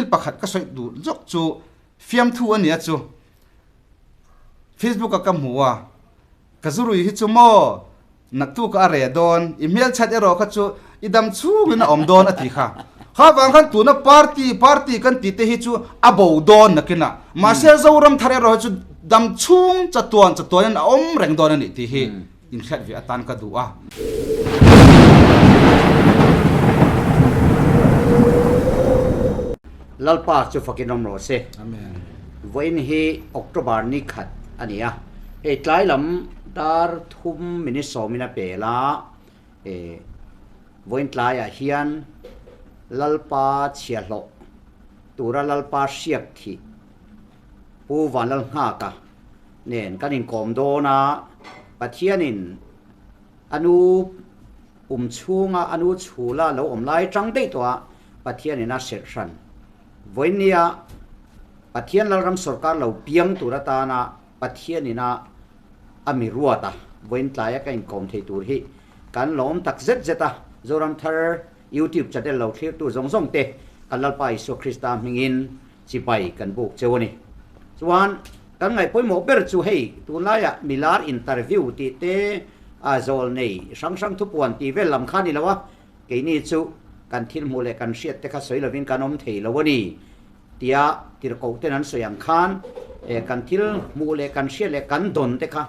Thil pakhat ka sawi duh zawk chu fiamthu a nia chu. Facebook a ka hmu a, ka zurui hi chu maw naktuk a reh dawn, i hmelchhat erawh kha chu i dam chhungin a awm dawn a ti kha. Kha vang khan tuna party party kan tih te hi chu a bo dawn nakinah. Mahse Zoram thar erawh hi chu dam chhung chatuan chatuanin a awm reng dawn a nih tih hi inhriat ve atan ka duh a. Lalpa chu fakin awm rawh se. Vawiin hi October ni khat a ni a, hei tlai lam dar thum minute sawmin a pel a, eh vawiin tlaiah hian Lalpa chhiahhlawh tura Lalpa hriak thih Pu Vanlalnghaka nen kan inkawm dawn a, Pathianin a nu pum chhunga a nu chhula lo awm lai tang daih tawh a, Pathianin a serh hran. Vawinia Pathian Lalram sawrkar lo piang tur atana Pathianin a a mi ruat a, vawiin tlaia ka inkawm thei tur hi kan lawm tak zet zet a, Zoramthar YouTube channel lo thlirtu zawng zawng te kan Lalpa Isua Krista hmingin chibai kan buk cheu a ni. Chuan kan ngaih pawimawh ber chu hei tunlaiah milar interview tih te a zawl nei hrang hrang thupuan tih vel lam kha a ni lo a, keini chu kan thil hmuh leh kan hriat te kha sawi lovin kan awm thei lo a ni tia tirhkoh ten an sawi ang khan kan thil hmuh leh kan hriat leh kan dawn te kha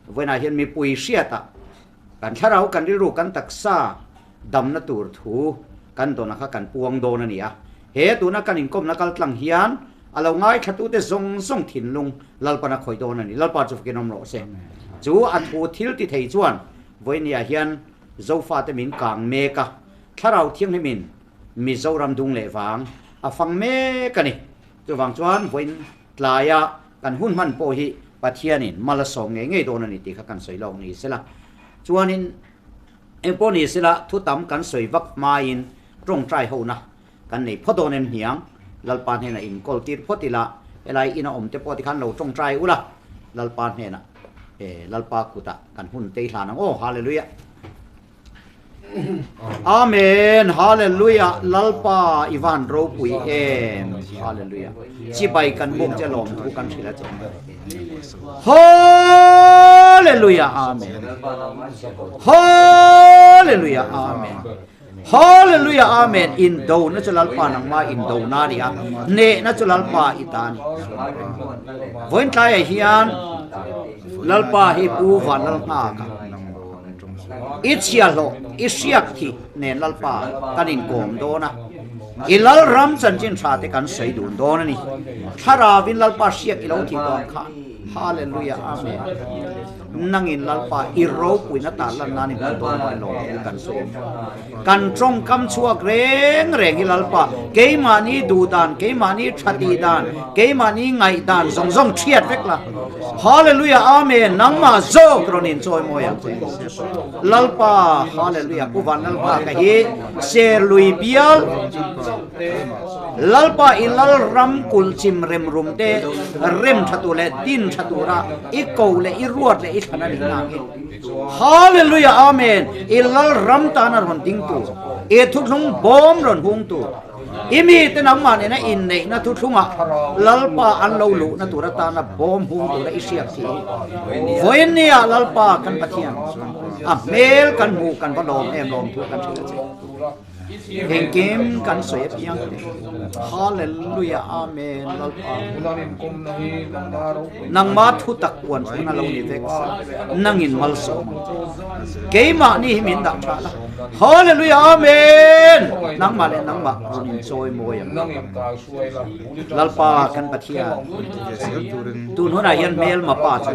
vawiinah hian mipui hriatah kan thlarau kan rilru kan taksa damna tur thu kan dawna kha kan puang dawn a ni a. He tuna kan inkawmna kal tlang hian a lo ngaithlatute zawng zawng thinlung Lalpan a khawih dawn a ni. Lalpa chu fakin awm rawh se. Chu a thu thil ti thei chuan vawinia hian Zofate min kang mek a, Thlarau Thianghlimin Mizoram dung leh vang a fang mek a ni. Chuvang chuan vawiin tlaia kan hun hman pawh hi Pathianin mal a sawm ngei ngei dawn a ni tih kha kan sawi lawk ni sela. Chuanin Engpawh ni sela thu tam kan sawi vak hmain tawngtai hona kan nei phawt dawn em hniang? Lalpa hnenah inkawl tir phawt ila, helai ina awm te pawh tikhan lo tawngtai ula, Lalpa hnenah e Lalpa kutah kan hun tei hlan ang aw, Hallelujah. Amen, Hallelujah, Lalpa i van ropui em, Hallelujah. Chibai kan buk che lawm thu kan hrilh a che. Hallelujah Amen Hallelujah Amen Hallelujah Amen in do na chu lalpa nangma in do na ni a ne na chu lalpa i ta ni voin tlai ah hian lalpa hi pu van lal hna ka i chhia hlawh i hriak thi nen lalpa kan in kawm dawn a I Lalram chanchin tha te kan sawi dun dawn a ni. Thlarauin Lalpa hriak i lo thih dawn kha. Hallelujah Amen. Nangin Lalpa i ropuina tar lan nan i hman dawn maw lawm thu kan sawi a ni. Kan tawngkam chhuak reng reng hi Lalpa keimahni duh dan, keimahni tha tih dan, keimahni ngaih dan zawng zawng thiat vek la. Hallelujah Amen. Nangmah zawk rawn inchawi mawi ang che. Lalpa Hallelujah Pu Van Lalpa ka hi Serlui bial Lalpa i Lalram kulhchim remrum te rem tha tur leh din tha tura i ko leh i ruat leh i thlan a nih nangin Hallelujah Amen i Lalram tana rawn ding tur i thuthlung bawm rawn hung tur i mite nangmah nena inneihna thuthlungah Lalpa an lo luhna tur atana bawm hung tura i hriak thih hi vawiinnia Lalpa kan Pathian a hmel kan hmuh kan va lawm em lawm thu kan hrilh a che. Engkim kan sawi apiang te. Hallelujah Amen Lalpa. Nangma thu tak puan chhun a lo ni vek sa. Nangin malsawm ang che. Keimahni hi min dah tha la. Hallelujah Amen. Nangmah leh nangmah rawn inchawi mawi ang. Lalpa kan Pathian. Tun hunah hian hmelma pa chu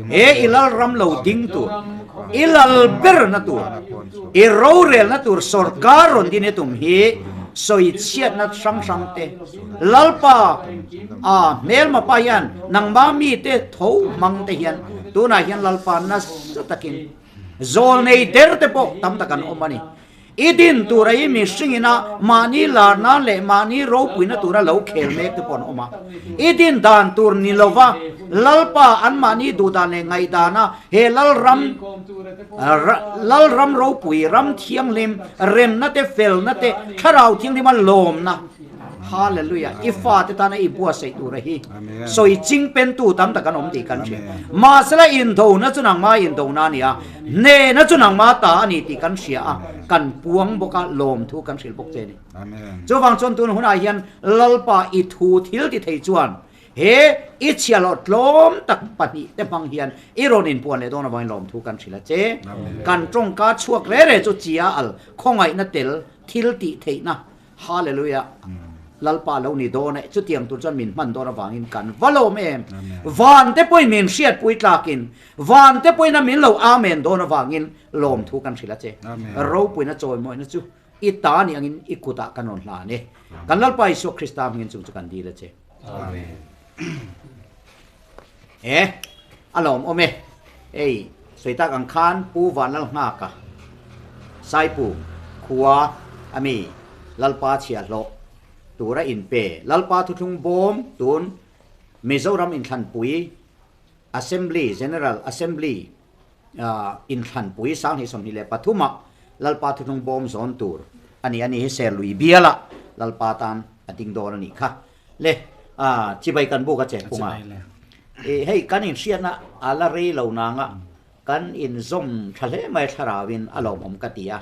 he i Lalram lo ding tur, i lal berna tur, i rorelna tur sorkar rawn din i tum hi sawi chhiatna hrang hrang te Lalpa a hmelma pa hian nangma mite tho hmang te hian tunah hian Lalpa nasa takin zawlnei der te pawh tam tak an awm a ni. I din tura i mihringin a mahni lar nan leh mahni ropuina tura lo khel mek te pawh an awm a. I din dan tur ni lova Lalpa an mahni duh dan leh ngaih dana he Lalram Lalram ropui, ram thianghlim, remna te, felna te, thlarau thianghlima lawmna. Hallelujah! I fate tana i buatsaih tura hi sawi ching pentu tam tak an awm tih kan hria. Mahsela indona chu nangma indona a ni a, hnehna chu nangma ta a ni tih kan hria a, kan puang bawk a, lawmthu kan hrilh bawk che a ni. Chuvang chuan tun hunah hian Lalpa i thu thil ti thei chuan he i chhiahhlawh tlawm tak pahnihte hmang hian i rawn inpuan leh dawn avangin lawmthu kan hrilh a che. Kan tawngka chhuak re re chu chia al khawngaihna tel thil tih theihna Hallelujah Lalpa lo ni dawn e, chutiang tur chuan min hman dawn avangin kan va lawm em. Van te pawhin min hriatpui tlakin, van te pawhin a min lo amen dawn avangin lawmthu kan hrilh a che. Ropuina chawimawina chu i ta ni angin i kutah kan rawn hlan e. Kan Lalpa Isua Krista hmingin chung chu kan dil a che. Amen. E, a lawm awm e. Hei, sawi tak ang khan Pu Vanlalnghaka, Saipu khua a mi Lalpa chhiahhlawh tura inpe Lalpa thuthlung bawm tun Mizoram inthlanpui Assembly, General Assembly, inthlanpui 2023 ah Lalpa thuthlung bawm zawn tur a ni a ni hi Serlui biala Lalpa tan a ding dawn a nih kha. Le, a chibai kan buk a che phung a. I hei kan inhriatna a la rei lo nanga kan inzawm tha hle mai thlarauin a lawmawm ka ti a.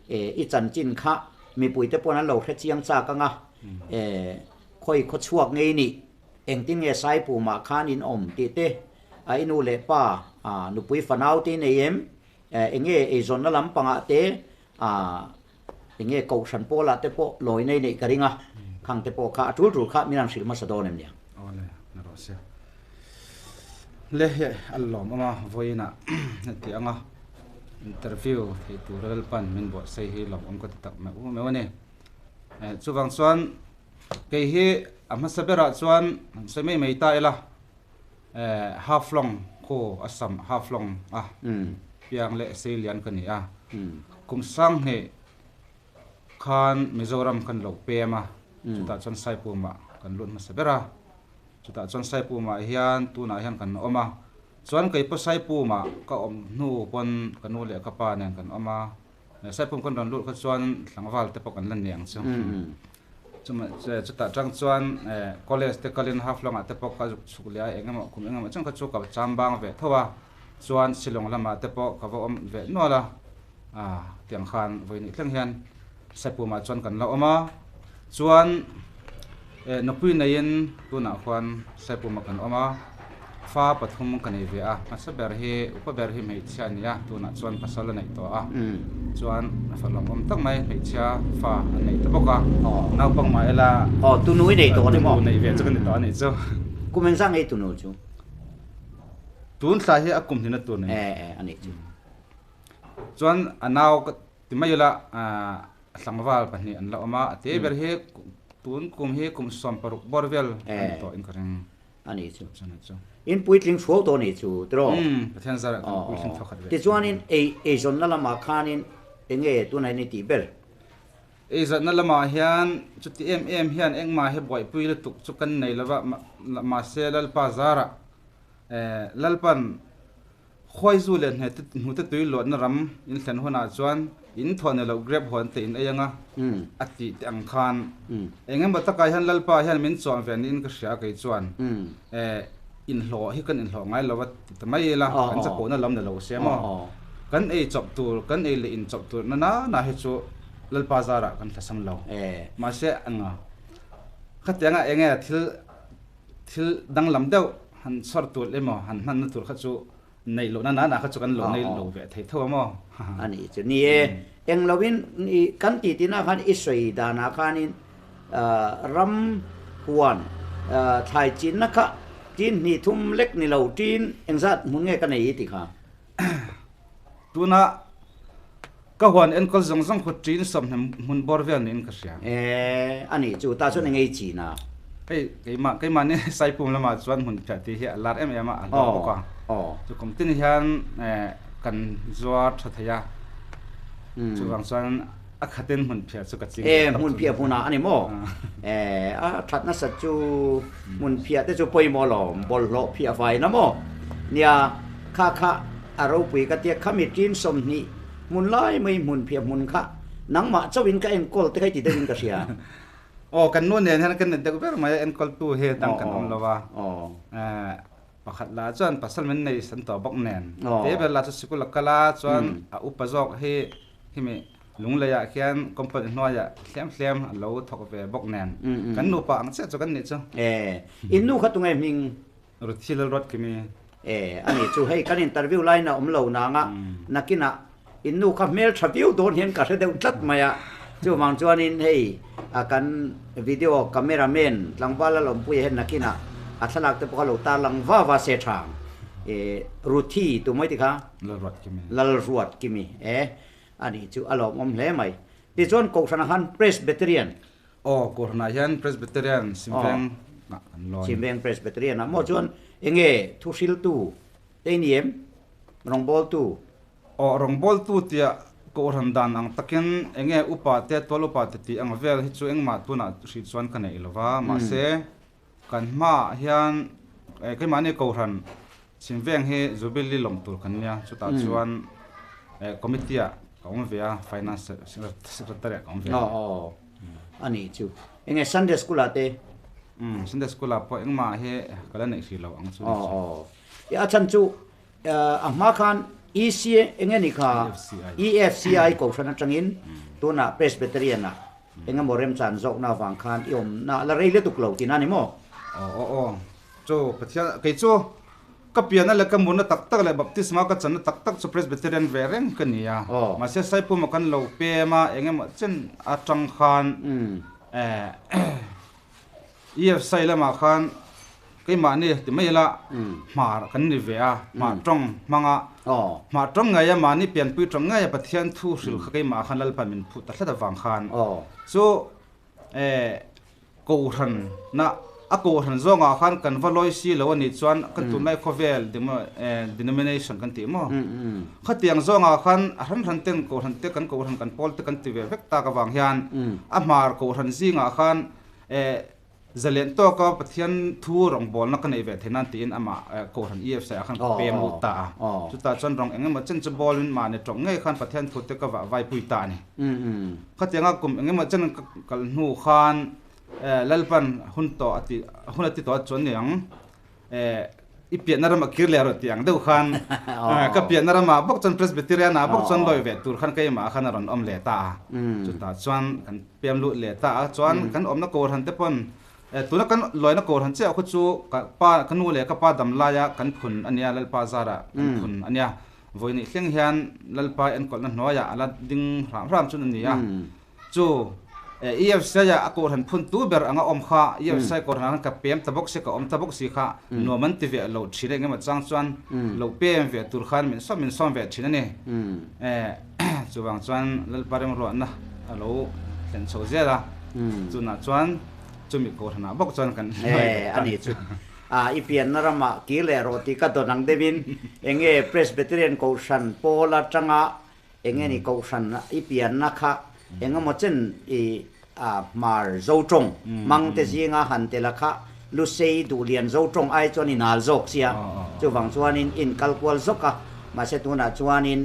E, i chanchin kha mipuite pawn an lo hre chiang chak anga e, khawi khaw chhuak ngei nih, engtin nge Saipumah khan in awm tih te, a i nu leh pa, a nupui fanau te i nei em, enge eizawnna lampangah te, a Enge kohhran pawlah te pawh lawi nei neih ka ring a, khang te pawh kha a tul tul kha min han hrilh hmasa dawn em nia? Awle, na rawh se. Le hi a lawm awm a, vawiinah heti anga interview theih tur Lalpan min buatsaih hi lawmawm ka ti tak meuh meuh a ni. Chuvang chuan kei hi a hmasa berah chuan han sawi mai mai ta ila, Haflong khu a sam Haflong a piang leh Seilian ka ni a, kum sanghnih khan Mizoram kan lo pem a, chutah chuan Saipumah kan lut hmasa ber a, chutah chuan Saipumah hian tunah hian kan awm a, chuan kei pawh Saipumah ka awm hnu pawn ka nu leh ka pa nen kan awm a, Saipum kan rawn lut kha chuan tlangval te pawh kan la ni ang chu. Chutah tang chuan college te kalin Haflong ah te pawh ka zuk chhuk leh a, eng emaw kum eng emaw chuan kha chu ka cham bang ve tho a, chuan Shillong lamah te pawh ka va awm ve nual a, tiang khan vawiin thleng hian Saipumah chuan kan la awm a, chuan nupui neiin tunah khuan Saipumah kan awm a. Fa pathum ka nei ve a, hmasa ber hi upa ber hi hmeichhia a ni a, tunah chuan pasal a neih tawh a, chuan fa lawmawm tak mai hmeichhia fa a neih ta bawk a, naupang mah ila Aw tunu i nei tawh a ni maw? Tunu neih ve chu ka ni tawh a nih chu. Kum engzah ngei tunu chu? Tun thla hi a kum hnihna tur ni. E e a nih chu. Chuan a nau ka ti mai ila tlangval pahnih an la awm a, a te ber hi tun kum hi kum 16 bawr vel a ni tawh in ka ring. A nih chu. In puitling hruau tawh a nih chu tiraw? Umm, Pathian zarah kan puitling thawkhat ve. Tichuanin ei eizawnna lamah khanin enge tunah hian i tih ber? Eizawnna lamah hian chuti em em hian engmah hi buaipui lutuk chu kan nei lova, mahse Lalpa zarah Lalpan Khuaizu leh hnute tui luatna ram in thlen hunah chuan in thawh nei loh grep hawn te in ei anga a tih te ang khan eng emaw takah hian Lalpa hian min chuan ve niin ka hria a kei chuan inhlawh hi kan inhlawh ngai lo a ti ta mai ila kan chapawhna lam ni lo se maw kan ei chawp tur kan ei leh in chawp tur na nana hi chu Lalpa zarah kan hlasam lo mahse anga khatianga enge thil Thil danglam deuh han chhawr tur emaw han hmanna tur kha chu neih lohna nana kha chu kan lo nei lo ve thei tho a maw? A nih chu. Ni e, eng loin i kan tih tinah khan i sawi danah khanin ram huan thlai chinna kha tin hnih thum lek ni lo tin engzat hmun nge ka nei i ti kha? Tuna ka huan enkawl zawng zawng khu ṭin sawmhnem hmun bawr vel niin ka hria. E, a nih chu, tah chuan engei chin a? Hei, keimah, keimahni Saipum lamah chuan hmun phiah tih hi a lar em em a, a hlawh bawk a. Chu kum tin hian kan zuar tha thei a, chuvang chuan a khatin hmun phiah chu ka ching ve tak. E, hmun phiah hmunah a ni maw? E, a that nasat chu hmun phiah te chu pawimawh lawm, bawlhhlawh phiah vaina maw? Nia. Kha kha a ropui ka tia khami tin 20 hmun lai mai hmun phiah hmun kha nangmah chauhin ka enkawl te kha i ti deuhin ka hria. Aw kan nu nen hian kan ni deuh ber mai a enkawltu hi dang kan awm lo a. Pakhat lah chuan pasal min nei san tawh bawk nen. Te ber lah chu sikul a kal a chuan a upa zawk hi himi Lungleiah khian company hnuaiah hliam hliam a lo thawk ve bawk nen. Kan nupa ang chiah chu kan nih chu. In nu kha tunge hming? Ruthi Lalruat Kimi. E, a nih chu hei kan interview lain a awm lo nang a, nakinah in nu kha hmel tha viau dawn hian ka hre deuh tlat mai a, chuvang chuanin hei a kan video camera man tlangval Lalawmpuia hian nakinah a thlalak te pawh kha lo tarlang va va se tha ang. E, Ruthi tu mai tikha? Lalruat Kimi. Lalruat Kimi e, a nih chu a lawmawm hle mai. Tichuan Kohhranah khan Presbyterian. Aw, Kohhranah hian Presbyterian Simveng ah kan lawn. Simveng Presbyterian ah maw chuan enge thu hriltu te i ni em? Rawngbawltu? Aw, rawngbawltu tia Kohhran dan ang takin enge upa te, tual upa te tih ang vel hi chu engmah tunah hrih chuan ka neih lo va, mahse kan hmaah hian keimahni Kohhran Simveng hi Jubilee lawm tur kan nia, chutah chuan committee ah ka awm ve a, finance secretary ah ka awm ve a. Aw aw, a nih chu. Enge Sunday school ah te? Umm, Sunday school ah pawh engmah hi ka la neih hrih lo ang chu. Aw aw, a chhan chu a hma khan EC enge ni kha EFCI Kohhran atangin tunah Presbyterian ah engemaw remchan zawkna avang khan i awmna la rei lutuk lo tihna a ni maw? Aw aw aw, Chu Pathian, kei chu ka pianna leh ka murna tak tak leh baptisma ka channa tak tak chu Presbyterian ve reng ka ni a. Mahse Saipuma kan lo pem a, eng emaw chen atang khan EFSI lamah khan keimahni ti mai ila hmar kan ni ve a, hmar tawng hmanga hmar tawng ngei a mahni pianpui tawng ngei a Pathian thu hrilh kha keimah khan Lalpa min phut ta hlat avang khan chu Kohhran na a kohhran zawngah khan kan va lawi si lo a nih chuan kan tunlai khawvel denomination kan tih maw? Khatiang zawngah khan a hran hran ten kohhran te kan kohhran kan pawl te kan ti ve vek tak avang hian a hmar kohhran zingah khan zalen tawka Pathian thu rawngbawlna ka neih ve theih nan tiin amah kohhran EFCI ah khan ka pem lut ta a. Chutah chuan rawng eng emaw chen chu bawlin mahni tawng ngei khan Pathian thu te ka vah vaipui ta a ni. Khatianga kum eng emaw chen ka kal hnu khan Lalpan hun tawh a ti hun a ti tawh a chuan ni ang i piahna ramah kir leh rawh tih ang deuh khan ka piahna ramah bawk chuan Presbyterian ah bawk chuan lawi ve tur khan keimah khan a rawn awm leh ta a chutah chuan kan pem lut leh ta a chuan kan awmna kohhran te pawn tuna kan lawina kohhran chiah khu chu ka pa ka nu leh ka pa dam laia kan phun a nia Lalpa zarah kan phun a nia. Vawinih thleng hian Lalpa enkawlhna hnuaiah a la ding hram hram chu a ni a. Chu EFCI-ah a kohhran phun tu ber anga awm kha EFCI kohhranah khan ka pem ta bawk si, ka awm ta bawk si kha nuam an ti ve lo thin a, engemaw chang chuan lo pem ve tur khan min sawm min sawm ve thin a ni. Chuvang chuan Lalpa remruahna a lo thlen chho zel a, chunah chuan chumi kohhranah bawk chuan kan hnuai ve ta. A ni chu. A, i pianna ramah kir leh rawh tih ka dawn ang deuhin eng nge Presbyterian Kohhran pawl atanga eng nge ni Kohhran i pianna kha eng emaw chen i a hmar Zotawng hmang te zinga han tel a kha Lusei Duhlian Zotawng ai chuan i nal zawk sia chuvang chuanin i inkal kual zawk a mahse tunah chuanin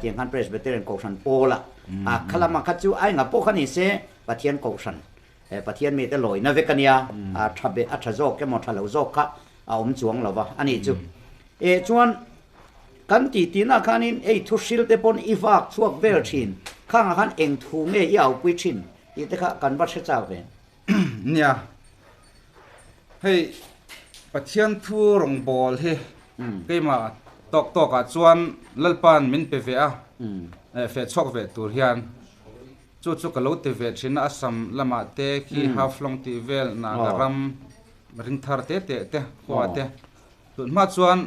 tiang khan Presbyterian Kohhran pawla a kha lamah kha chu a enga pawh kha ni se Pathian Kohhran He Pathian mite lawina vek a nia, a tha be, a tha zawk emaw tha lo zawk kha a awm chuang lo va, a nih chu. E chuan kan ti tinah khanin ei thu hril te pawn i vak chhuak vel thin, khangah khan eng thu nge i aupui thin tih te kha kan va hre chak ve. Nia, hei Pathian thu rawngbâwl hi keimah tawk tawkah chuan Lalpa'n min pe ve a, feh chhuak ve tur hian Chu chu ka lo ti ve thin a, Assam lamah te khi Haflong tih vel Naga ram ringthar te te te khua te tun hma chuan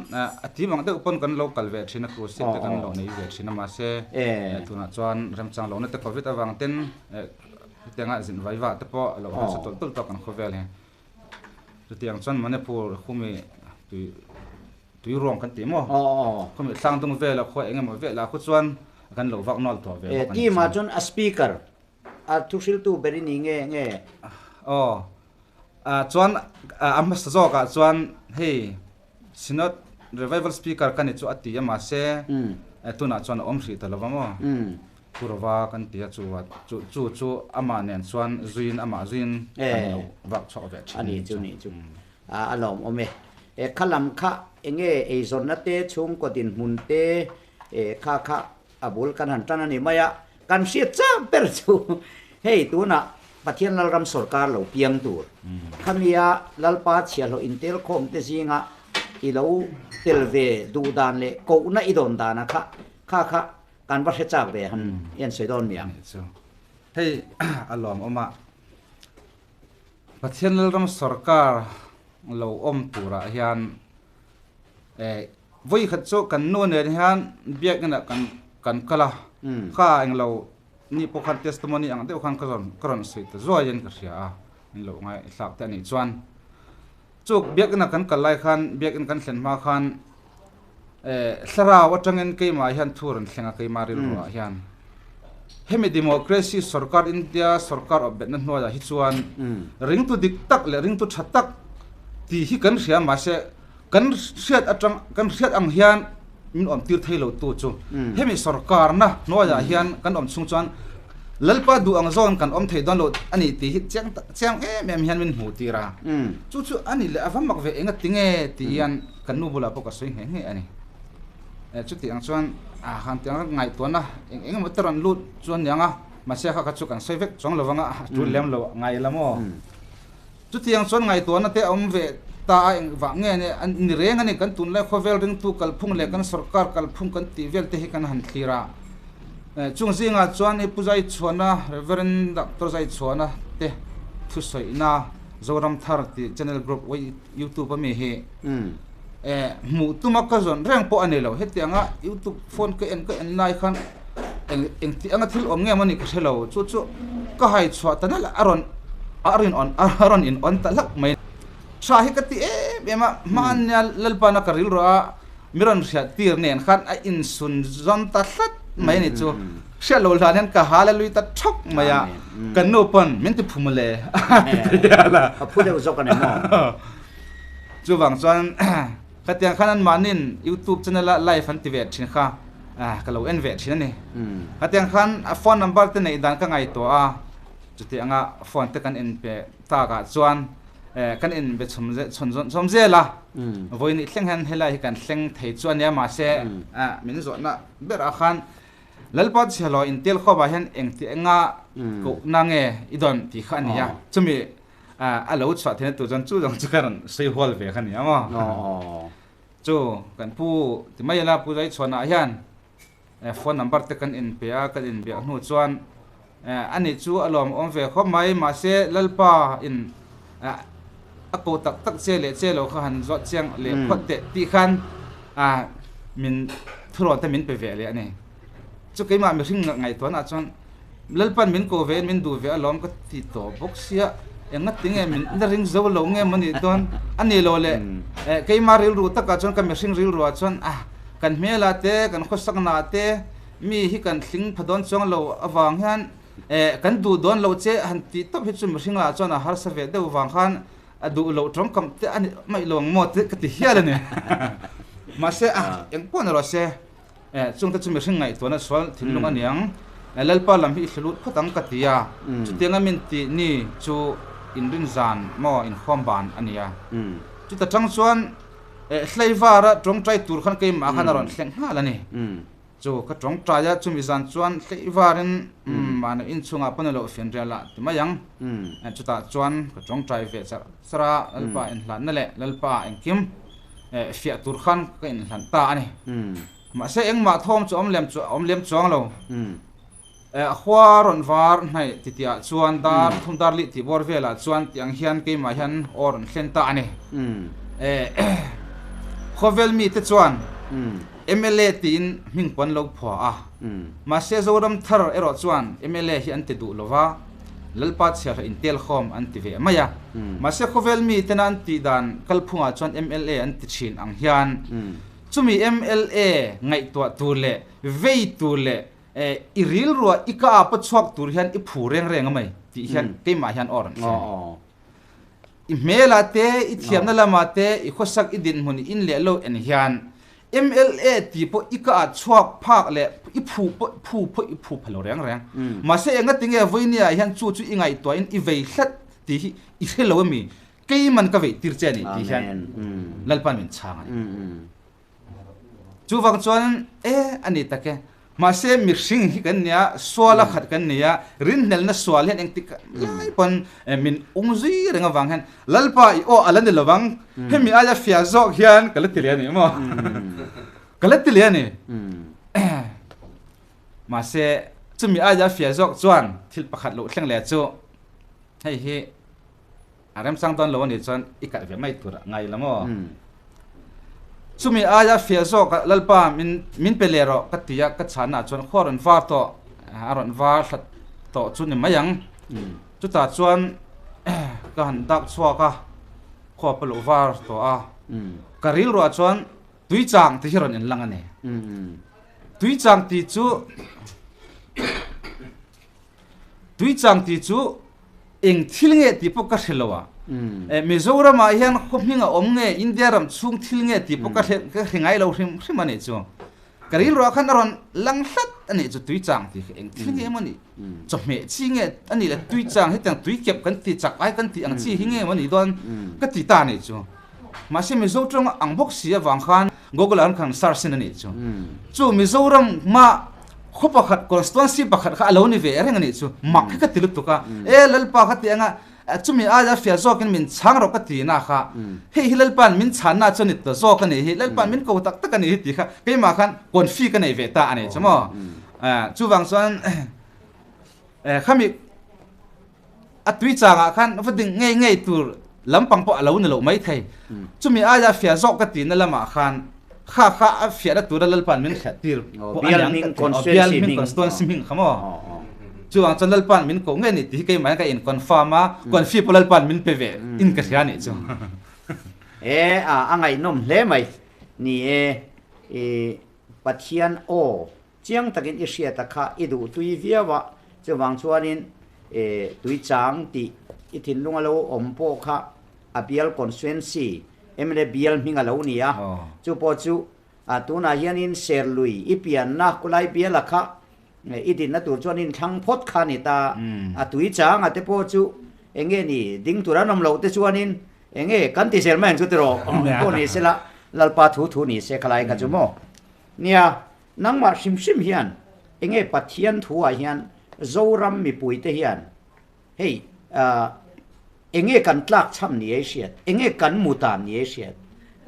a tim ang deuh pawn kan lo kal ve thin a, crusade te kan lo nei ve thin a mahse tunah chuan remchang lohna te covid avang ten hetianga zin vai vah te pawh a lo harsa tawlh tawlh tawh kan khawvel hi. Chutiang chuan Manipur khumi tui tui ruang kan tih maw? Khumi thlang dung vela khaw eng emaw velah khu chuan kan lo vak nual tawh ve bawk a ni. Team ah chuan a speaker a thu hriltu ber i ni nge nge? Aw chuan a hmasa zawkah chuan hei Synod Revival Speaker ka ni chu a ti a mahse tunah chuan a awm hrih ta lo va maw? Purva kan ti a chu chu chu chu amah nen chuan zuiin amah zuiin kan lo vak chhuak ve thin a ni chu. Anih chu a lawmawm e. Kha lam kha enge eizawnna te chhungkaw dinhmun te kha kha A bul kan han tan a ni mai a, kan hriat chak ber chu hei tunah Pathian Lalram sawrkar lo piang tur khamia Lalpa chhiahhlawh intelkhawm te zinga i lo tel ve duh dan leh kohna i dawn dana kha kha kha kan va hre chak ve han i han sawi dawn mi ang. Hei a lawmawm a, Pathian Lalram sawrkar lo awm turah hian Vawi khat chu kan nu nen hian biakinn ah kan kan kal a, kha englo ni pawh khan testimony ang deuh khan ka rawn ka rawn sawi ta zuai in ka hria a, min lo ngaihthlak te a nih chuan chu biakinn ah kan kal lai khan biakinn kan thlen hma khan eh thlarau atangin keimah hian thu rawn thleng a keimah rilru ah hian hemi democracy sorkar India sorkar awp betna hnuaiah hi chuan ringtu dik tak leh ringtu tha tak tih hi kan hria mahse Kan hriat atang kan hriat ang hian min awm tir thei lo tu chu hemi sorkarna hnuaiah hian kan awm chhung chuan Lalpa duh ang zawn kan awm thei dawn lo a ni tih hi chiang tak chiang em em hian min hmuh tir a. Chu chu a ni leh a va mak ve enga tinge tih hian kan nu bulah pawh ka sawi nghe nghe a ni. Chuti ang chuan a han ti ang ngaihtuahna eng eng emaw te rawn lut chuan niang a, mahse kha kha chu kan sawi vek chuang lo vang a, a tul lem lo ngai la maw. Chutiang chuan ngaihtuahna te a awm ve ta a, engvah nge ni a ni reng a ni, kan tunlai khawvel ringtu kalphung leh kan sorkar kalphung kan tih vel te hi kan han thlir a. Chung zingah chuan i Pu Zaichhuana, Rev. Doctor Zaichhuana te thusawihna Zoram Thar tih channel group YouTube a mi hi hmuh tuma ka zawn reng pawh a ni lo. Hetianga YouTube phone ka en ka en lai khan eng engti anga thil awm nge maw ni ka hre lo. Chu chu ka hai chhuah ta nalh a rawn a rawn on a rawn in on ta hlauh mai. Tha hi ka ti em em a, hmania Lalpana ka rilru a mi rawn hriat tir nen khan a insun zawm ta hlat mai a ni chu. Hriat loh hlan hian ka hal a lui ta thawk mai a, kan nu pawn min ti phu mawle a ti thei a. A phu deuh zawk a ni maw? Chuvang chuan khatiang khan anmahniin YouTube channel a live an ti ve thin kha ka lo en ve thin a ni. Khatiang khan a phone number te neih dan ka ngaihtuah a, chuti anga phone te kan inpe takah chuan kan inbe chhum chhun chhawm zel a. Vawiin thleng hian helai hi kan thleng thei chu a nia mahse min zawhna berah khan Lalpa chhiahhlawh intel khawpah hian engti enga kohna nge i dawn tih kha a ni a, chumi A lo chhuah theihna tur chuan chu zawng chu ka rawn sawi hual ve kha ni ang aw. Chu kan pu ti mai ila Pu Zaichhuanah hian phone number te kan inpe a, kan inbiak hnu chuan ani chu a lawmawm ve khawp mai mahse Lalpa in a ko tak tak che leh che lo kha han zawt chiang leh phawt teh tih khan min thurawn te min pe ve leh a ni. Chu keimah mihring ngaihtuahna ah chuan Lalpan min ko ve in min duh ve alawm ka ti tawh bawk sia, enga tinge min la ring zo lo nge maw nih dawn a ni lo le. Keimah rilru takah chuan ka mihring rilruah chuan ah kan hmelah te kan khawsaknaah te mi hi kan thling pha dawn chuang lo avang hian kan duh dawn lo che han tih tawp hi chu mihring lah chuan a harsa ve deuh vang khan a duh loh tawngkam te a ni mai lo ang maw te ka ti hial a ni. Mahse ah engpawh ni rawh se. Chungte chu mihring ngaihtuahna sual thinlung a niang. Lalpa lam hi i hlilut phawt ang ka ti a, chutianga min tih ni chu inrin zan maw inkhawm ban a nia. Chuta tang chuan Hleivara tawngtai tur khan keimah khan a rawn thleng nghal a ni. Chu ka tawngtai a, chumi zan chuan Hleivarin mahni inchhungah pawn a lo fianrial a ti mai ang. Chutah chuan ka tawngtai ve charh charh a, Lalpa inhlanna leh Lalpa engkim. fiah tur khan ka inhlan ta a ni. Mahse engmah thawm chu awm lem chu awm lem chuang lo. Khua rawn var hnaih titiah chuan dar thum dar lih tih bawr velah chuan tiang hian keimah hian aw rawn thlen ta a ni. Khawvel mite chuan mla tiin hming pawn lo phuah a. Mahse Zoram thar erawh chuan mla hi an ti duh lova. Lalpa chhiarhla intelkhawm an ti ve mai a. Mahse khawvel mi tena an tih dan kalphungah chuan mla an ti thin ang hian chumi mla ngaihtuah tur leh vei tur leh i rilruah i ka apa chhuak tur hian i phu reng reng a mai tih hian keimah hian aw rawn thlen. I hmelah te, i thiamna lamah te, i khawsak i dinhmun i in leh lo en hian. MLA tih pawh i ka ah chhuak phak leh i phu pawh phu pawh i phu pha lo reng reng. Mahse engatinge vawinia ah hian chu chu i ngaihtuahin i vei hlat tih hi i hre lo ami? Keiman ka veih tir che a ni tih hian Lalpa'n min chhang a ni. Chuvang chuan e a ni tak e. Mahse mihring hi kan nia, sual a khat kan nia, rinhlelna sual hian engtik lai pawn min um zui reng avang hian Lalpa i aw a la ni lovang, hemi aia fiah zawk hian ka la ti leh a ni maw? Ka la ti leh a ni. Mahse chumi aia fiah zawk chuan thil pakhat loh thleng leh chu hei hi A remchang dawn lo a nih chuan i kalh ve mai tur a ngai la maw? Chumi aia fiah zawk a Lalpa min min pe leh rawh ka ti a, ka chhanna ah chuan khua a rawn var tawh, a rawn var hlat tawh chu ni mai ang. Chutah chuan ka han dak chhuak a, khua pawh lo var tawh a, ka rilruah chuan Tuichang tih hi rawn inlang a ni. Tuichang tih chu Tuichang tih chu eng thil nge tih pawh ka hre lo a. Mizoram ah hian khaw hming a awm nge India ram chhung thil nge tih pawh ka hre ka hre ngai lo hrim hrim a nih chu. Ka rilruah khan a rawn lang hlat a nih chu Tuichang tih kha eng thil nge emaw nih chawhmeh chi nge a nih le Tuichang hetiang tuikep kan ti chak ai kan tih ang chi hi nge emaw nih dawn ka ti ta a nih chu. Mahse Mizo tawng ang bawk si avang khan Google ah khan search in a nih chu. Chu Mizoram hma khaw pakhat constituency pakhat kha a lo ni ve reng a nih chu. Mak hi ka ti lutuk a. E Lalpa kha ti anga chumi aia fiah zawkin min chhang rawh ka ti na kha. Hei hi Lalpa'n min chhanna chu a ni ta zawk a nih hi. Lalpa'n min ko tak tak a nih hi tih kha keimah khan confi ka nei ve ta a nih chu maw. Chuvang chuan khami A tui changah khan va ding ngei ngei tur lampang pawh a lo ni loh mai thei. Chumi aia fiah zawk ka tihna lamah khan kha kha a fiahna tura Lalpa'n min hriat tir pawh a niang ka ti. Aw, bial hming constituency hming kha maw? Chuvang chuan Lalpa'n min koh ngei a ni tih hi keimah hian ka in-confirm a, confi pawh Lalpa'n min pe ve in ka hria a nih chu. E, a ngaihnawm hle mai. Ni e, i Pathian aw Chiang takin i hriata kha i duh tui viau a, chuvang chuanin tui chang tih i thinlung a lo awm pawh kha a bial constituency mla bial hming a lo ni a, chu pawh chu tunah hianin Serlui i pianna kulai biala kha i dinna tur chuan inthlang phawt kha a ni ta, a tui chang a te pawh chu eng nge ni ding tur an awm loh te chuanin eng nge kan ti zel mai ang chu tiraw pawh ni sela Lalpa thu thu ni se khalai kha chu maw nia. Nangmah hrim hrim hian enge Pathian thu ah hian Zoram mipui te hian hei enge kan tlak chham ni ei hriat, enge kan mu tan ni ei hriat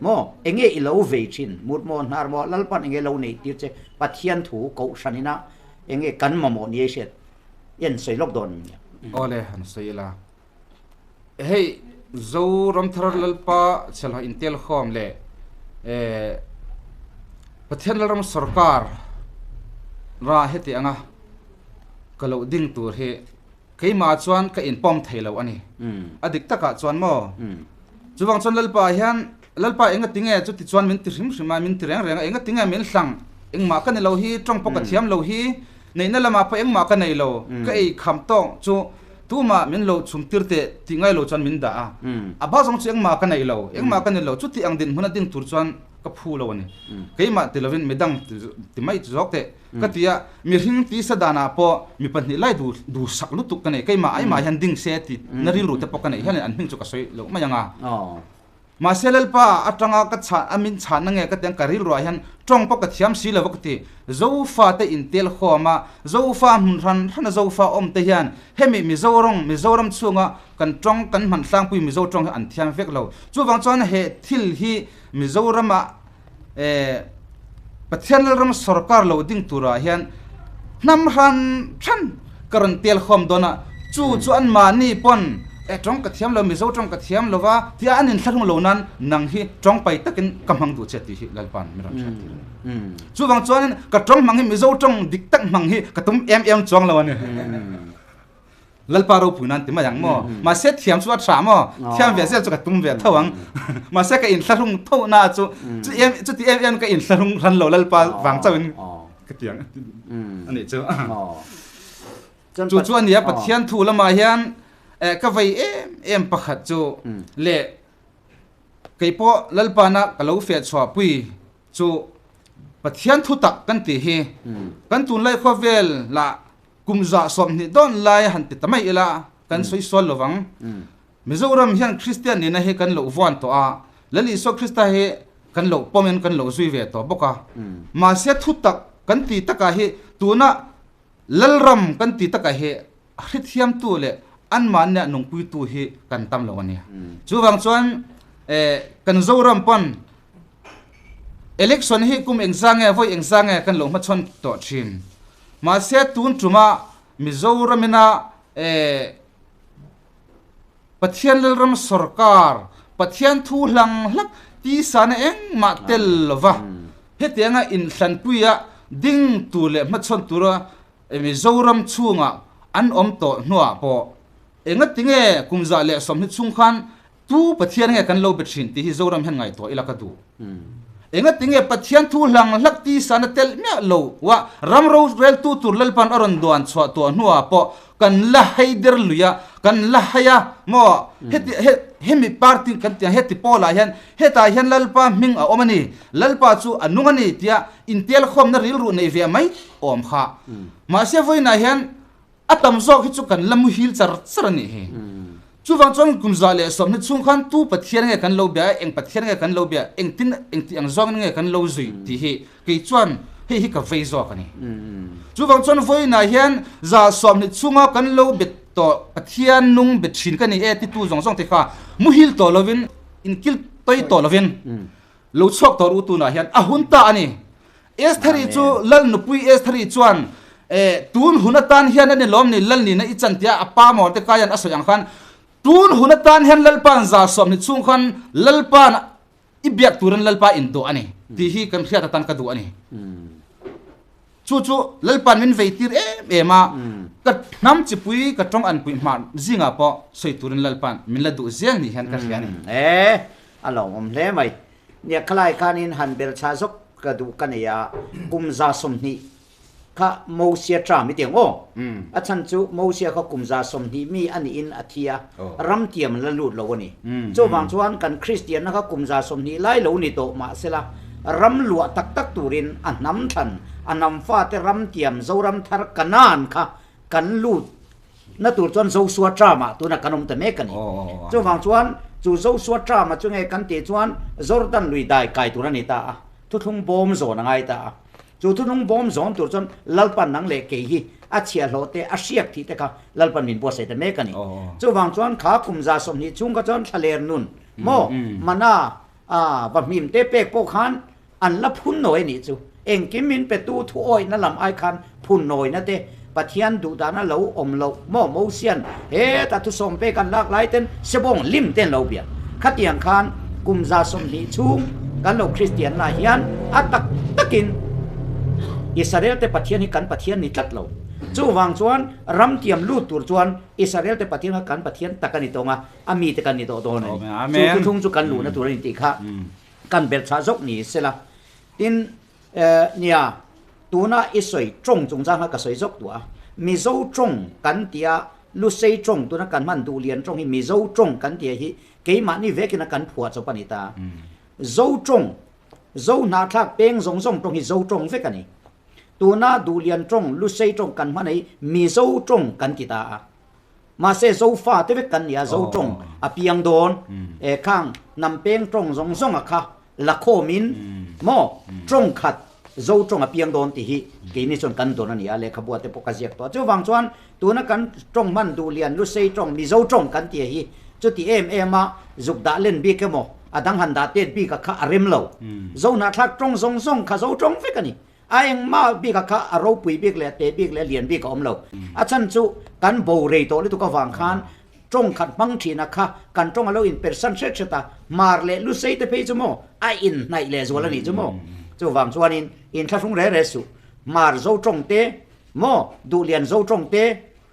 maw, enge i lo vei thin, mut maw hnar maw Lalpan enge lo neih tir che Pathian thu kohhran ina enge kan mamawh ni ei hriat i han sawi lawk dawn em nia. Awle han sawi ila. Hei Zoram thar Lalpa chhelha intel khawm leh Pathian Lalram sawrkar ra heti anga ka loh ding tur hi keimah chuan ka inpawm thei lo a ni. A dik takah chuan maw? Chuvang chuan Lalpa hian Lalpa enga tinge chuti chuan min ti hrim hrim a, min ti reng reng a, enga tinge min hlang engmah ka ni lo hi, tawng pawh ka thiam lo hi, Neihna lamah pawh engmah ka nei lo, ka ei kham tawng chu tumah min lo chhum tir teh tih ngai lo chuan min dah a. A bak zawng chu engmah ka nei lo, engmah ka ni lo, chuti ang dinhmun a ding tur chuan ka phu lo a ni. Keimah ti lovin midang ti mai zawk teh ka ti a, mihring tisa danah pawh mi pahnih lai duhsak lutuk ka nei, keimah aimah hian ding se tih na rilru te pawh ka neih hian an hming chu ka sawi loh mai ang a. Mahse Lalpa atanga ka chhan a min chhanna nge ka tiang ka rilruah hian tawng pawh ka thiam si lo va ka ti. Zofa te intel khawm a, Zofa hmun hran hrana Zofa awm te hian hemi Mizoram Mizoram chhunga kan tawng kan hman tlangpui Mizo tawng hi an thiam vek lo. Chuvang chuan he thil hi Mizorama eh Pathian Lalram sawrkar lo ding turah hian hnam hran hran ka rawn tel khawm dawn a, chu chu an mahni pawn eh tawng ka thiam lo, Mizo tawng ka thiam lo va tia an inthlahrung lo nan nang hi tawng pai takin ka hmang duh che tih hi Lalpa'n min rawn hriat tir a ni. Chuvang chuanin ka tawng hmang hi Mizo tawng dik tak hmang hi ka tum em em chuang lo a ni. Lalpa ropui nan ti mai ang maw? Mahse thiam chu a tha maw? Thiam ve zel chu ka tum ve tho ang. Mahse ka inthlahrung tho na chu chu em chuti em em ka inthlahrung hran lo Lalpa vang chauhin ka ti ang a nih chu. Chu chu a nia Pathian thu lamah hian ka vei em em pakhat chu leh keipawh Lalpana ka lo fehchhuahpui chu. Pathian thutak kan tih hi kan tunlai khawvel lah kum 120 dawn lai han ti ta mai ila kan sawi sual lo vang. Mizoram hian Kristian nihna hi kan lo vuan tawh a, Lal Isua Krista hi kan lo pawmin kan lo zui ve tawh bawk a. Mahse thutak kan tih takah hi tuna Lalram kan tih takah hi a hrethiamtu leh anmahnia nungpuitu hi kan tam lo a nia. Chuvang chuan kan Zoram pawn Election hi kum engzah nge vawi engzah nge kan lo hmachhawn tawh thin. Mahse tun tuma Mizoramina Pathian Lalram sawrkar, Pathian thu hlang hlak tisana engmah tel lova hetianga inhlanpuia ding tur leh hmachhawn tura Mizoram chhungah an awm tawh hnuah pawh engatinge kum 120 chhung khan Tu Pathian nge kan lo be thin tih hi Zoram hian ngaihtuah ila ka duh. Engatinge Pathian thu hlang hlak tisana tel miah lo wa ram roreltu tur Lalpan a rawn duan chhuah tuah hnuah pawh kan la hei der lui a, kan la hai a maw? Heti he hemi party kan tih ang heti pawlah hian hetah hian Lalpa hming a awm a ni, Lalpa chu a nung a ni tia intelkhawmna rilru nei ve mai awm kha. Mahse vawiinah hian A tam zawk hi chu kan la muhil char char a nih hi. Chuvang chuan kum 120 chhung khan tu Pathian nge kan lo bia a, eng Pathian nge kan lo bia, engtin engti ang zawngin nge kan lo zui tih hi kei chuan hei hi ka vei zawk a ni. Chuvang chuan vawiinah hian 120 chhunga kan lo be tawh Pathian nung be thin ka ni e titu zawng zawng te kha muhil tawh lovin inkil tawi tawh lovin lo chhuak tawh ru tunah hian a hun ta a ni. Estheri chu Lal nupui Estheri chuan, Eh, tun hun atan hian a ni lawm ni Lal nihna i chan tia a pa Mordekaia'n a sawi ang khan, tun hun atan hian Lalpa'n 120 chhung khan Lalpa'n i biak turin Lalpa in duh a ni tih hi kan hriat atan ka duh a ni. Chu chu Lalpa'n min vei tir em em a, ka hnam chipui ka tawng an puih hmah zingah pawh sawi turin Lalpa'n min la duh zel ni hian ka hria a ni. Eh, a lawmawm hle mai. Nia khalai khanin han bel chha zawk ka duh ka nei a, kum 120 kha Mosia term i ti ang aw. A chhan chu Mosia kha kum 120 mi a niin a thi a, ram tiam la lut lo a ni. Chuvang chuan kan Kristianna kha kum 120 lai lo ni tawh mahsela ram luah tak tak turin a hnam thlan, a hnam fate ram tiam Zoram thar Kanaan kha kan lut Na tur chuan Josua term-ah tuna kan awm ta mek a ni. Chuvang chuan chu Josua term-a chu nge kan tih chuan Jordan lui dai kai tur a ni ta a, thuthlung bawm zawn a ngai ta a. Chu thuthlung bawm zawn tur chuan Lalpan nang leh kei hi a chhiahhlawh te, a hriak thih te kha Lalpan min buatsaih ta mek a ni. Chuvang chuan kha kum 120 chhung kha chuan thlaler nun maw mana va hmim te pek pawh khan An la phun nawi nih chu. Engkim min petu thu awihna lam ai khan phun nawina te Pathian duhdana lo awm loh maw Mosian heta thusawm pek an lak lai ten sebawng lim ten lo bia. Khatiang khan kum 120 chhung kan lo Kristian lah hian a tak takin Israel te Pathian hi kan Pathian ni tlat lo. Chuvang chuan ram tiam lut tur chuan Israel te Pathian kha kan Pathian tak a ni tawng a, a mite kan ni tawh dawn a ni. Chu thuthlung chu kan luhna tur a ni tih kha. Kan belh chah zawk ni sela. Tin, nia, tuna i sawi tawng chungchang kha ka sawi zawk duh a. Mizo tawng kan tia, Lusei tawng tuna kan hman Duhlian tawng hi Mizo tawng kan tia hi keimahni vekin a kan phuah chawp a ni ta. Zo tawng, Zo hnahthlak peng zawng zawng tawng hi Zo tawng vek a ni. Tuna Duhlian tawng, Lusei tawng kan hman hi Mizo tawng kan ti ta a. Mahse Zofa te vek kan ni a, Zo tawng a piang dawn. E khang hnam peng tawng zawng zawng a kha la khawmin maw tawng khat Zo tawng a piang dawn tih hi keini chuan kan dawn a ni a, lehkhabua te pawh ka ziak tawh a. Chuvang chuan tuna kan tawng hman duh lian Lusei tawng, Mizo tawng kan tih hi chuti em em a zuk dah len bik emaw a dang han dah tet bik a kha a rem lo. Zo hnahthlak tawng zawng zawng kha Zo tawng vek a ni. A engmah bik a kha a ropui bik leh a te bik leh a lian bik a awm lo. A chhan chu kan bo rei tawh lutuk avang khan tawng khat hmang thin a kha kan tawng a lo inpersan hret hret a, hmar leh lusei te phei chu maw a inhnaih leh zual a nih chu maw. Chuvang chuanin inthlahrung re re suh. Hmar zo tawng te maw, duhlian zo tawng te,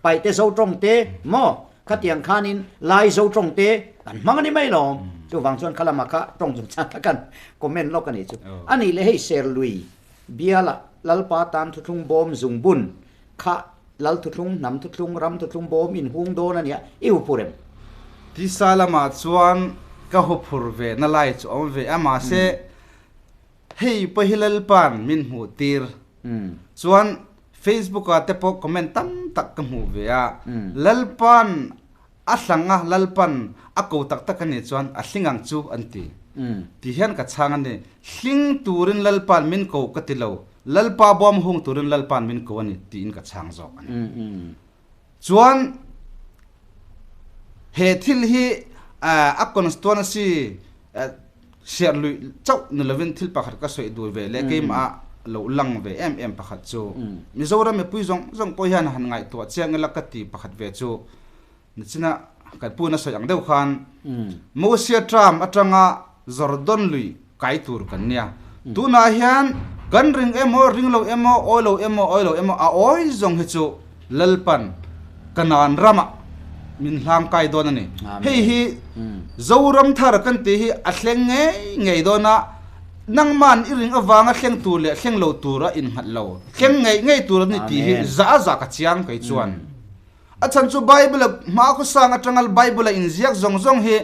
Paihte zo tawng te maw? Khatiang khanin Lai zo tawng te kan hmang a ni mai lawm. Chuvang chuan kha lamah kha tawng chungchang kha kan comment lawk a nih chu. A nih leh hei Serlui biala Lalpa tan thuthlung bawm zungbun kha Lal thuthlung, hnam thuthlung, ram thuthlung bawm inhung dawn a nia, i huphur em? Tisa lamah chuan ka huphur ve na lai chu a awm ve a, mahse. Hei pawh hi Lalpa'n min hmuh tir. Chuan Facebook ah te pawh comment tam tak ka hmuh ve a, Lalpa'n a hlang a, Lalpa'n a ko tak tak a nih chuan a hling ang chu an ti. Ti hian ka chhang a ni. Hling turin Lalpa'n min ko ka ti lo, Lalpa bawm hung turin Lalpa'n min ko a ni tiin ka chhang zawk a ni. Chuan he thil hi a constituency Hriat luih chauh ni lovin thil pakhat ka sawi dul ve leh keimah lo lang ve em em pakhat chu Mizoram mipui zawng zawng pawh hian han ngaihtuah chiang ila ka ti pakhat ve chu nichina kan puna sawi ang deuh khan Mosia term atanga Jordan lui kai tur kan nia. Tunah hian kan ring emaw ring lo emaw awi lo emaw awi lo emaw a awi zawng hi chu Lalpan Kanaan ramah min hlang kai dawn a ni. Hei hi Zoram thar kan tih hi a thleng ngei ngei dawn a, nangman i ring avanga thleng tur leh thleng lo tur a innghat lo. Thleng ngei ngei tur a ni tih hi za a za ka chiang kei chuan. A chhan chu Bible-a hma khawsang atanga Bible-a inziak zawng zawng hi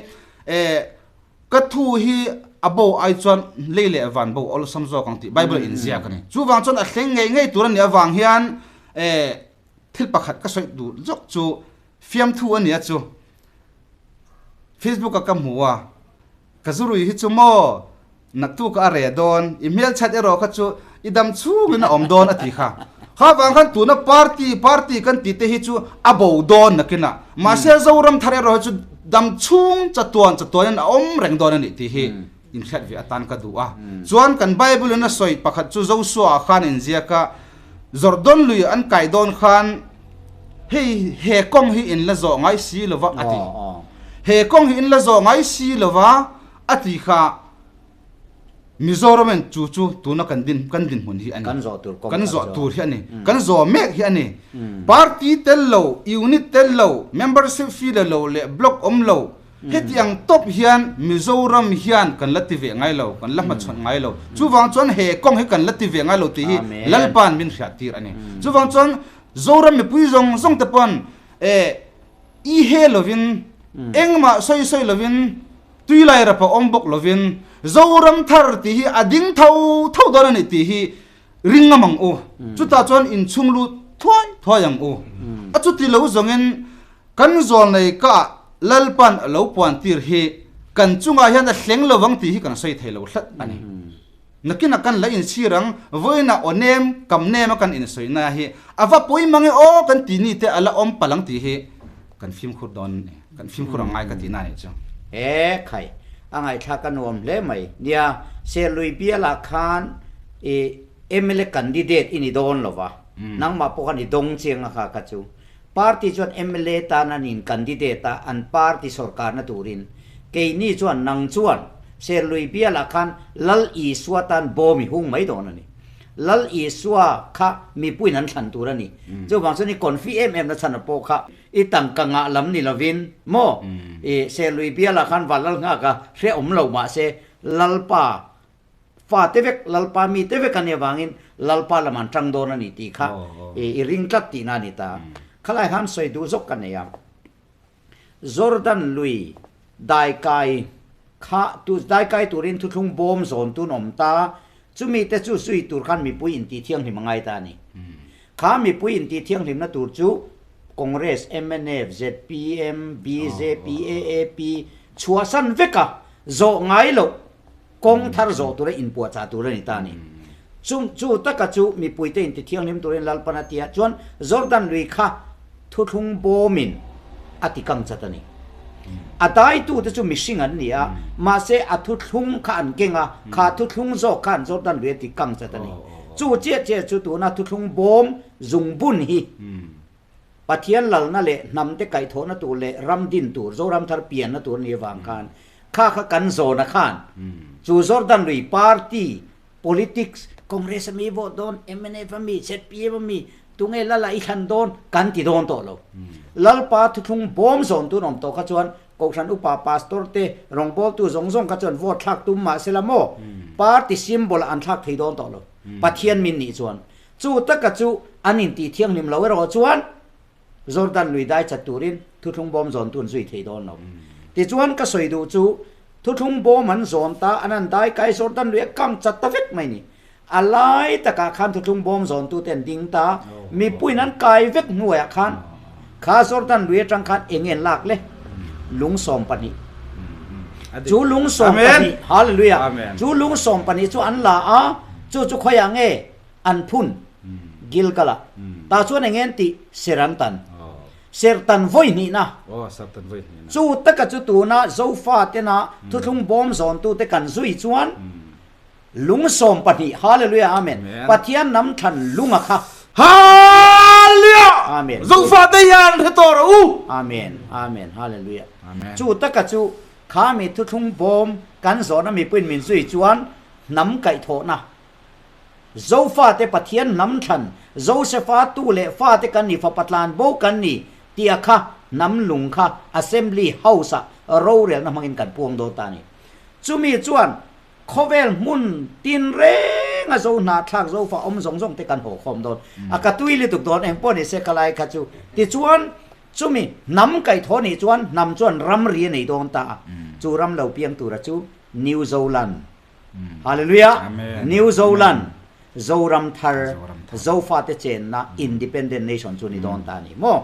Ka thu hi a bo ai chuan lei leh van bo awlsam zawk ang tih Bible in ziak a ni. Chuvang chuan a thleng ngei ngei tur a nih avang hian thil pakhat ka sawi duh zawk chu fiamthu a nia chu. Facebook a ka hmu a, ka zurui hi chu maw naktuk a reh dawn, i hmelchhat erawh kha chu i dam chhungin a awm dawn a ti kha. Kha vang khan tuna party party kan tih te hi chu a bo dawn nakinah. Mahse Zoram thar erawh hi chu dam chhung chatuan chatuanin a awm reng dawn a nih tih hi inhriat ve atan ka duh a. Chuan kan Bible in a sawi pakhat chu Joshua ah khan inziak a, Jordan lui an kai dawn khan hei he kawng hi in la zawh ngai si lova a ti. He kawng hi in la zawh ngai si lova a ti kha. Mizoram in chu chu tuna kan din kan dinhmun hi a ni. Kan zawh tur kawng kan zawh tur hi a ni. Kan zawh mek hi a ni. Party tel lo, unit tel lo, membership fee la lo leh block awm lo heti ang tawp hian Mizoram hian kan la ti ve ngai lo, kan la hmachhawn ngai lo. Chuvang chuan he kawng hi kan la ti ve ngai lo tih hi Lalpa'n min hriat tir a ni. Chuvang chuan Zoram mipui zawng zawng te pawn eh i he lovin engmah sawi sawi lovin Tui lai rap a awm bawk lovin Zoram thar tih hi a ding tho tho dawn a ni tih hi ring ngam ang u. Chutah chuan inchhung lut thuai thuai ang u. A chuti lo zawngin kan zawlnei ka Lalpan a lo puan tir hi kan chungah hian a thleng lovang tih hi kan sawi thei lo hlat a ni. Nakinah kan la inchhir ang, vawiinah aw nem, kam nem a kan insawina hi a va pawi mang e aw kan ti ni te a la awm palh ang tih hi kan fimkhur dawn a ni, kan fimkhur ang ngai ka tihna a nih chu. He khai, a ngaihthlak a nuam hle mai. Nia, Serlui bialah khan i mla candidate i ni dawn lo va, nangmah pawh khan i dawng chiang a kha kha chu. Party chuan mla tan an in candidate a, an party sawrkarna turin. Keini chuan nang chuan Serlui bialah khan Lal Isua tan bawm i hung mai dawn a ni. Lal Isua kha mipuiin an thlan tur a ni. Chuvang chuan i confi em em na chhan a pawh kha i tangka ngah lam ni lovin maw i Serlui bialah khan Vanlal nghak a hrehawm lo mahse Lalpa fa te vek Lalpa mi te vek a nih avangin Lalpa lam an tang dawn a ni tih kha i ring tlat tihna a ni ta. Khalai khan sawi duh zawk ka nei a. Jordan lui daikai kha tu daikai turin thuthlung bawm zawn tun awm ta, chumi te chu zui tur khan mipui intih thianghlim a ngai ta a ni. Kha mipui intih thianghlimna tur chu Congress, mnf, zpm, bjp, AAP chhuahsan veka zawh ngai loh kawng thar zawh tura inpuahchah tur a ni ta a ni. Chu chu taka chu mipuite inti thianghlim turin Lalpan a ti a, chuan Jordan lui kha thuthlung bawmin a ti kang chat a ni. A daitute chu mihring an ni a, mahse a thuthlung kha an keng a, kha thuthlung zawk khan Jordan lui a ti kang chat a ni. Chu chiah chiah chu tuna thuthlung bawm zungbun hi Pathian lalna leh hnamte kaihthawhna tur leh ram din tur, Zoram thar pianna tur a nih avang khan kha kha kan zawna khan chu Jordan lui party politics, Congress a mi vote dawn, mnf a mi, zpm a mi, tunge lala i thlan dawn kan ti dawn tawh lo. Lalpa thuthlung bawm zawn tun awm tawh kha chuan Kohhran upa pastor te rawngbawltu zawng zawng kha chuan vote thlak tum mahsela maw party symbol ah an thlak thei dawn tawh lo. Pathian min nih chuan Chu taka chu an intih thianghlim lo erawh chuan Jordan lui dai chat turin thuthlung bawm zawn tun zui thei dawn lo. Tichuan ka sawi duh chu Thuthlung bawm an zawn ta, an han dai kai Jordan lui a kang chat ta vek mai ni. A lai takah khan thuthlung bawm zawntute an ding ta, mipuiin an kai vek hnuaiah khan kha Jordan lui atang khan eng nge an lak le? Lung 12. Chu lung 12, Hallelujah! Chu lung 12 chu an la a, chu chu khawiah nge an phun? Gilgal-ah. Tah chuan eng nge an tih? Ser an tan. Sertan vawi hnihna. Chu taka chu tuna Zofa tena thuthlung bawm zawntute kan zui chuan, Lung 12, Hallelujah Amen, Pathian nam thlan lung a kha. Hallelujah! Amen. Zofate hian hre tawh rawh u. Amen, Amen, Hallelujah. Chu taka chu kha mi thuthlung bawm kan zawhna mipuiin min zui chuan hnam kaihthawhna, Zofate Pathian hnam thlan, Josefa tu leh fate kan ni, fapa tlan bo kan ni tih a kha hnam lung kha Assembly House-ah rorelna hmangin kan puang dawn ta a ni. Chumi chuan Khawvel hmun tin reng a zo hnahthlak zofa awm zawng zawng te kan haw khawm dawn a, ka tui lutuk dawn eng pawh ni se ka lai kha chu. Tichuan chumi hnam kaihthawh nih chuan hnam chuan ramri a nei dawn ta a, chu ram lo piang tura chu New Zoland. Hallelujah! New Zoland, Zoram thar, Zofate chenna Independent Nation chu ni dawn ta a ni maw?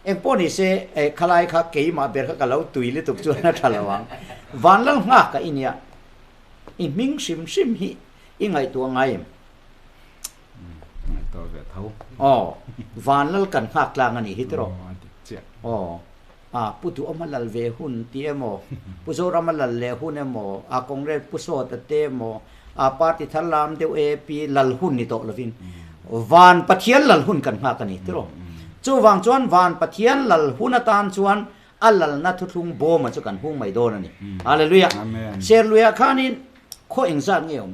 Eng pawh ni se khalai kha keimah ber kha ka lo tui lutuk chuan a tha lo ang. Vanlal nghak a i nia, i hming hrim hrim hi i ngaihtuah ngai em? Ngaihtuah ve tho. Aw, Vanlal kan nghak tlang a nih hi tiraw? Aw, a dik chiah. Aw, a Pu Duhawma lal ve hun tih emaw, Pu Zorama lal leh hun emaw, a Congress Pu Sawta te emaw, a party thar lam deuh AP lal hun ni tawh lovin Van Pathian lal hun kan nghak a ni tiraw? Chuvang chuan Van Pathian lal hun atan chuan a lalna thuthlung bawma chu kan hung mai dawn a ni. Hallelujah! Serluiah khanin khaw engzat nge awm?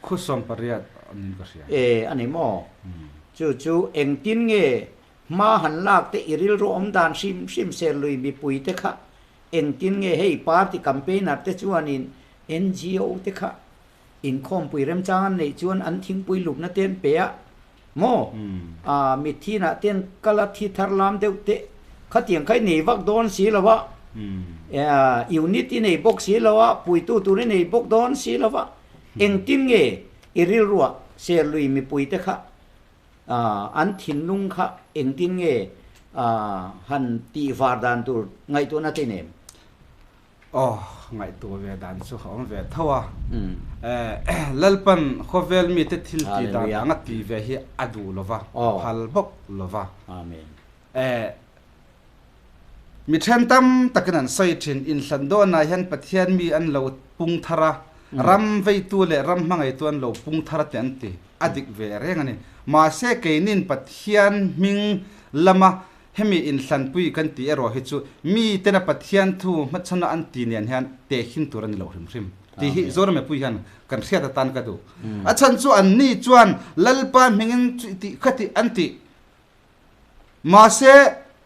Khu 18 niin ka hria. E, a ni maw? Chu chu engtin nge hma han lak te i rilru awm dan hrim hrim Serlui mipui te kha engtin nge hei party campaigner te chuanin NGO te kha inkhawmpui remchang an neih chuan an thingpui lupna te an pe a maw? Aa mithinah te an kal a, thi thar lam deuh te khatiang kha i nei vak dawn si lo a, unit i nei bawk si lo a, puitu tur i nei bawk dawn si lo a, engtin nge i rilruah Serlui mipui te kha an thinlung kha engtin nge han tihvar dan tur ngaihtuahna te i nei em? Aw, ngaihtuah ve dan chu a awm ve tho a. Lalpan khawvel mite thil tih dan anga ti ve hi a duh lo va, phal bawk lo va. Mi then tam takin an sawi thin, inhlan dawnah hian Pathian mi an lo pung thar a, ram veitu leh ram hmangaitu an lo pung thar a tih an ti. A dik ve reng a ni. Mahse keinin Pathian hming lama Hemi inhlanpui kan tih erawh hi chu mi tena Pathian thu hmachhana an ti nen hian tehkhin tur a ni lo hrim hrim tih hi Zoram mipui hian kan hriat atan ka duh. A chhan chu anni chuan Lalpa hmingin chu tih kha tih an ti. Mahse,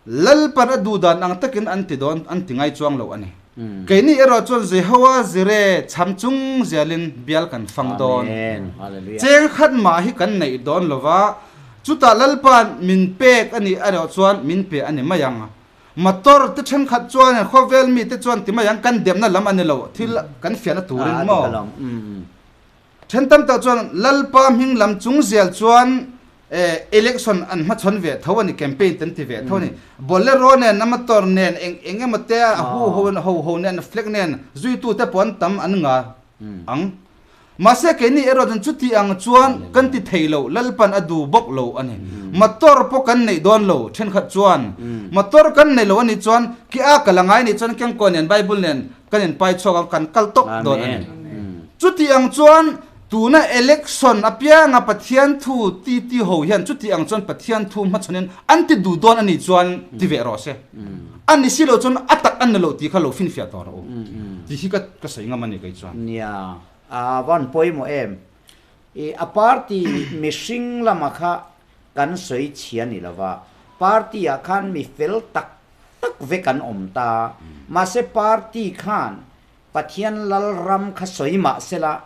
Lalpan a duh dan ang takin an ti dawn an ti ngai chuang lo a ni. Keini erawh chuan Jehoa Jireh cham chung zialin bial kan fang dawn. Cheng khat mah hi kan neih dawn lo va, Chutah Lalpa'n min pek a nih erawh chuan min pe a ni mai ang. Motor te thenkhat chuan khawvel mite chuan ti mai ang, kan demna lam a ni lo, thil kan fiahna turin maw? Then tam tak chuan Lalpa hming lam chung zel chuan election an hmachhawn ve tho a ni, campaign te an ti ve tho a ni. Bolero nen a motor nen eng eng emaw te a hu ho ho ho nen flag nen zuitu te pawh an tam an nga ang. Mahse keini erawh chuan chuti ang chuan kan ti thei lo, Lalpan a duh bawk lo a ni. Motor pawh kan neih dawn lo thenkhat chuan. Motor kan neih lo a nih chuan ki a kal a ngai nih chuan kengkaw nen Bible nen kan inpai chhuak ang kan kal tawp dawn a ni. Chuti ang chuan tuna election apianga Pathian thu ti ti ho hian chuti ang chuan Pathian thu hmachhawnin an ti duh dawn a nih chuan ti ve rawh se. A ni si lo chuan a tak an ni lo tih kha lo finfiah tawh rawh u tih hi ka sawi ngam a ni kei chuan. Nia, a van pawimawh em? I a party mihring lama kha kan sawi chhia ni lova, party ah khan mi fel tak tak vek an awm ta. Mahse party khan Pathian Lalram kha sawi mah sela,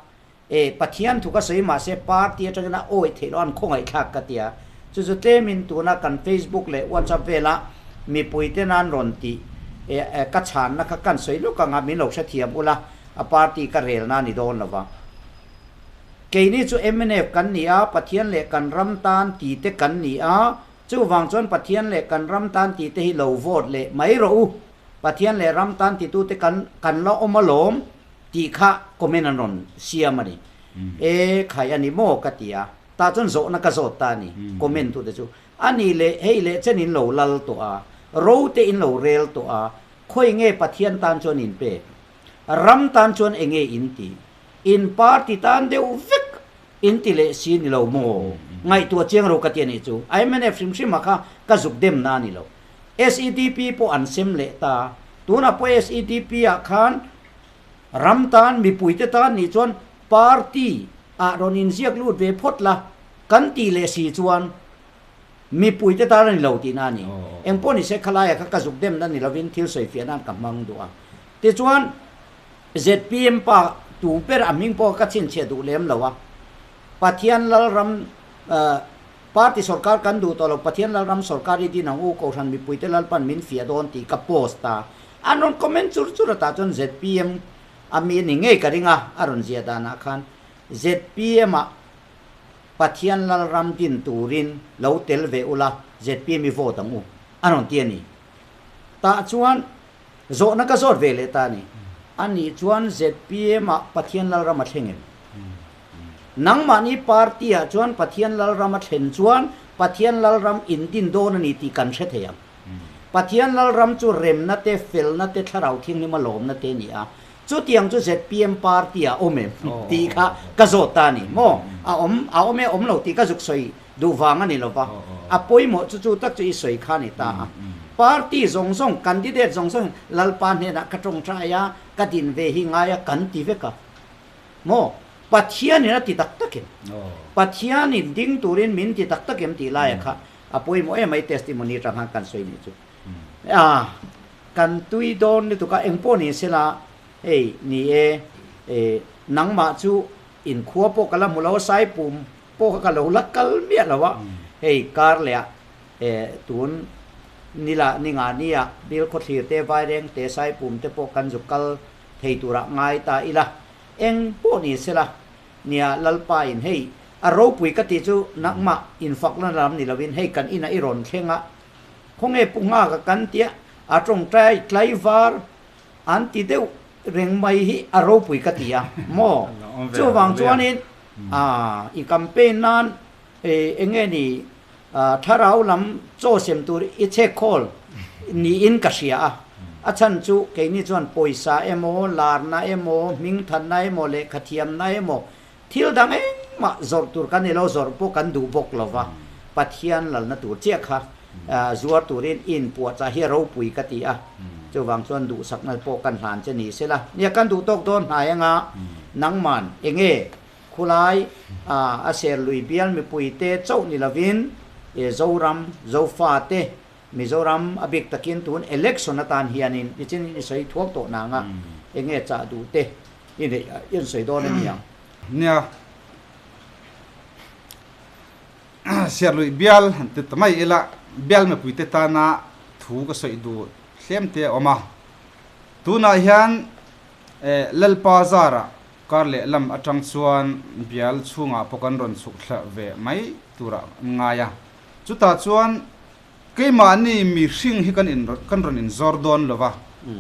e Pathian thu kha sawi mah se party atangin a awih theih loh an khawngaihthlak ka tia. Chu chu tlemin tuna kan Facebook leh WhatsApp vela mipui ten an rawn tih Ka chhanna kha kan sawi lawk anga min lo hrethiam ula, a party ka relna a ni dawn lo va. Keini chu mnf kan ni a, Pathian leh kan ram tan ti te kan ni a, chuvang chuan Pathian leh kan ram tan ti te hi lo vote leh mai rawh u, Pathian leh ram tan titute kan kan la awm alawm tih kha comment an rawn siam a ni. E khai a ni maw ka ti a, tah chuan zawhna ka zawt ta a ni comment tute chu. A nih leh hei leh chen in lo lal tawh a, ro te in lo rel tawh a, khawi nge Pathian tan chuan in pek? Ram tan chuan enge in ti? In party tan deuh vek in ti leh si ni lo maw? Ngaihtuah chiang ro ka ti a nih chu. Mnf hrim hrim a kha ka zuk dem na a ni lo. SEDP pawh an sem leh ta. Tunah pawh SEDP ah khan ram tan, mipuite tan nih chuan party ah rawn inziak lut ve phawt la kan tih leh si chuan mipuite tan a ni lo tihna a ni. Engpawh ni se khalaia kha ka zuk demna ni lovin thil sawifiah nan ka hmang duh a. Tichuan zpm pa tu ber a hming pawh ka chhinchhiah duh lem lo a. Pathian Lalram Party sorkar kan duh tawh lo, Pathian Lalram sorkar hi din ang u, Kohhran mipuite Lalpan min fiah dawn tih ka post a. An rawn comment chur chur a tah chuan zpm a mi a ni ngei ka ring a, a rawn ziah danah khan zpm ah Pathian Lalram din turin lo tel ve ula zpm i vote ang u a rawn ti a ni. Tah chuan Zawhna ka zawt ve leh ta a ni. A nih chuan zpm ah Pathian Lalram a thleng em? Nangmahni party ah chuan Pathian Lalram a thlen chuan Pathian Lalram in din dawn a ni tih kan hre thei ang. Pathian Lalram chu remna te, felna te, thlarau thianghlim a lawmna te a ni a. Chutiang chu zpm party ah a awm em tih kha ka zawt ta a ni. Maw? A awm, a awm e, awm lo tih ka zuk sawi duh vang a ni lo va, a pawimawh chu chu tak chu i sawi kha a ni ta a. Party zawng zawng, candidate zawng zawng hian Lalpa hnenah ka tawngtai a, ka din ve hi ngai a kan ti vek a. Maw? Pathianin a ti tak tak em? Pathianin ding turin min ti tak tak em tih laia kha a pawimawh em mai testimony atang khan kan sawi nih chu. A, kan tui dawn lutuk a, engpawh ni sela hei ni e, nangmah chu inkhua pawh ka la hmu lo a, Saipum pawh kha ka lo la kal miah lo a, hei kar leh ah tun nila ni nga ni ah Bilkhawthlir te Vaireng te Saipum te pawh kan zuk kal thei turah ngai ta ila, eng pawh ni sela nia Lalpa in hei a ropui ka tih chu nangmah infakna lam ni lovin hei kan inah i rawn thleng a, khawnge pu nghaka kan tia a tawngtai tlaivar an ti deuh reng mai hi a ropui ka ti a maw? Chuvang chuanin A, i campaign nan eng nge ni thlarau lam chaw sem tur i chhek khawl niin ka hria a. A chhan chu keini chuan pawisa emaw, larna emaw, hmingthanna emaw, lehkha thiamna emaw thil dang engmah zawrh tur kan ni lo, zawrh pawh kan duh bawk lo va. Pathian lalna tur chiah kha zuar turin i inpuahchah hi a ropui ka ti a. Chuvang chuan duhsakna pawh kan hlan che ni sela. Nia kan duh tawk dawn hnai anga nangman enge khulai a ser lui bial mipuite chauh ni lovin Zoram, Zofate, Mizoram a bik takin tun election atan hianin nichin i sawi thuak tawh nanga enge chah duh te i neih i rawn sawi dawn a ni ang. Nia Serluih bial han ti ta mai ila, bial mipuite tana thu ka sawi duh hlem te a awm a. Tunah hian Lalpa zarah kar leh lam atang chuan bial chhungah pawh kan rawn chhuk thla ve mai turah an ngai a. Chutah chuan keimahni mihring hi kan in kan rawn inzawr dawn lo va,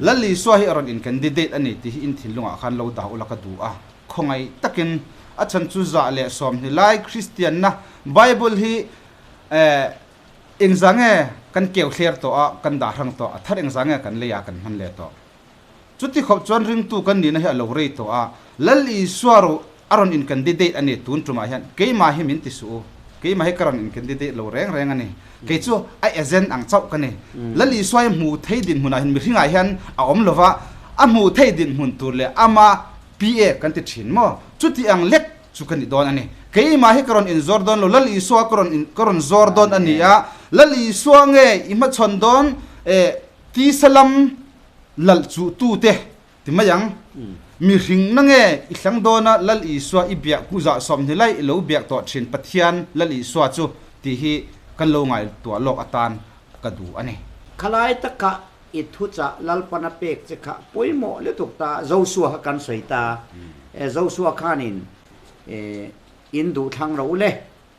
Lal Isua hi a rawn in candidate a ni tih hi in thinlungah khan lo dah ula ka duh a. Khawngaih takin a chhan chu 120 lai Kristianna Bible hi engzah nge kan keu thler tawh a, kan dah hrang tawh, a thar engzah nge kan leiah kan hman leh tawh. Chuti khawp chuan ringtu kan nihna hi a lo rei tawh a, Lal Isua ro a rawn in candidate a ni tun tumah hian keimah hi min ti suh u, keimah hi ka rawn in candidate lo reng reng a ni, kei chu a agent ang chauh ka ni. Lal Isua hi hmu thei dinhmunah hian mihringah hian a awm lo va, a hmu thei dinhmun tur leh ama PA kan ti thin maw? Chuti ang lek chu ka ni dawn a ni. Keimah hi ka rawn inzawr dawn lo, Lal Isua ka rawn in ka rawn zawr dawn a ni a, Lal Isua nge i hmachhawn dawn eh tisa lam lalh chuh tu te ti mai ang. Mihring na nge i thlang dawn a, Lal Isua i biak ku 120 lai i lo biak tawh thin Pathian Lal Isua chu tih hi kan lo ngaihtuah lawk atan ka duh a ni. Khalai taka. i thuchah Lalpana pek che kha pawimawh lutuk ta, Josua kha kan sawi ta, Josua khanin in duh thlang ro le,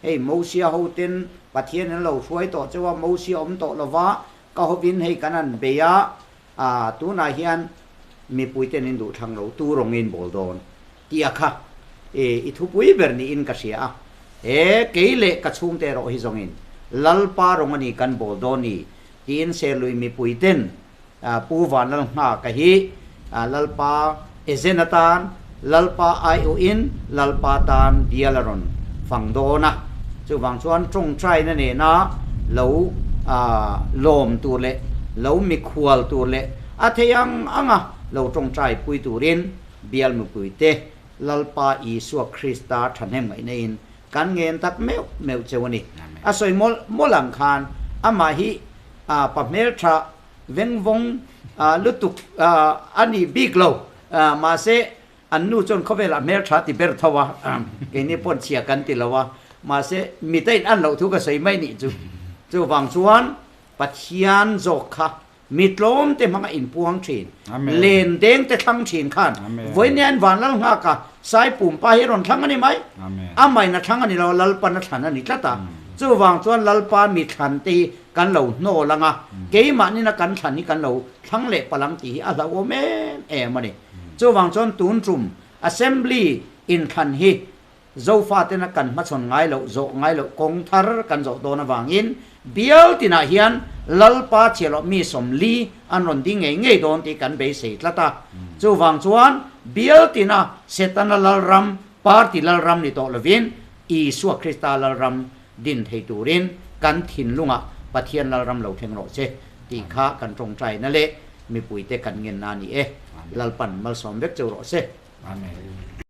hei Mosia hoten Pathian an lo hruai tawh cheu a, Mosia awm tawh lova ka hovin hei kan han bei a, tunah hian mipuiten in duh thlang ro tu rawngin bawl dawn. Tih a kha i thupui ber niin ka hria a, he kei leh ka chhungte erawh hi zawngin Lalpa rawng a ni kan bawl dawn ni tiin Serlui mipuiten Pu Vanlalnghaka hi Lalpa agent atan Lalpa aiawhin Lalpa tan bial a rawn fang dawn a, chuvang chuan tawngtaina nena lo lawm tur leh lo mikhual tur leh a thei ang anga lo tawngtai pui turin Bial mipuite Lalpa Isua Krista thahnem ngaihna in kan ngen tak meuh meuh cheu a ni. A sawi mawlh mawlh ang khan amah hi pa hmeltha vengvawng lutuk a ni bik lo. Mahse an nu chuan khawvelah hmeltha ti ber tho a, keini pawn chhia kan ti lo a, mahse mita in an loh thu ka sawi mai nih chu. Chuvang chuan Pathian zawk kha Mi tlawm te hmanga inpuang thin, len deng te thlang thin khan vawiin Vanlal nghaka Sai pumpa hi rawn thlang a ni mai. Amahin a thlang a ni lo, Lalpan a thlan a ni tlat a. Chuvang chuan Lalpa mi thlan te hi kan lo hnawl ang a, keimahnin a kan thlan hi kan lo thlang leh palh ang tih hi a hlauhawm em em a ni. Chuvang chuan tun tum Assembly inthlan hi Zofa tena kan hmachhawn ngai loh, zawh ngai loh kawng thar kan zawh dawn avangin bial tinah hian Lalpa chhiahloh mi 40 an rawn ding ngei ngei dawn tih kan beisei tlat a. Chuvang chuan bial tina Setana Lalram, party Lalram ni tawh lovin Isua Krista Lalram din thei turin kan thinlungah Pathian Lalram lo thleng rawh che tih kha kan tawngtaina leh mipuite kan ngenna a ni e. Lalpan malsawm vek cheu rawh se. Amen.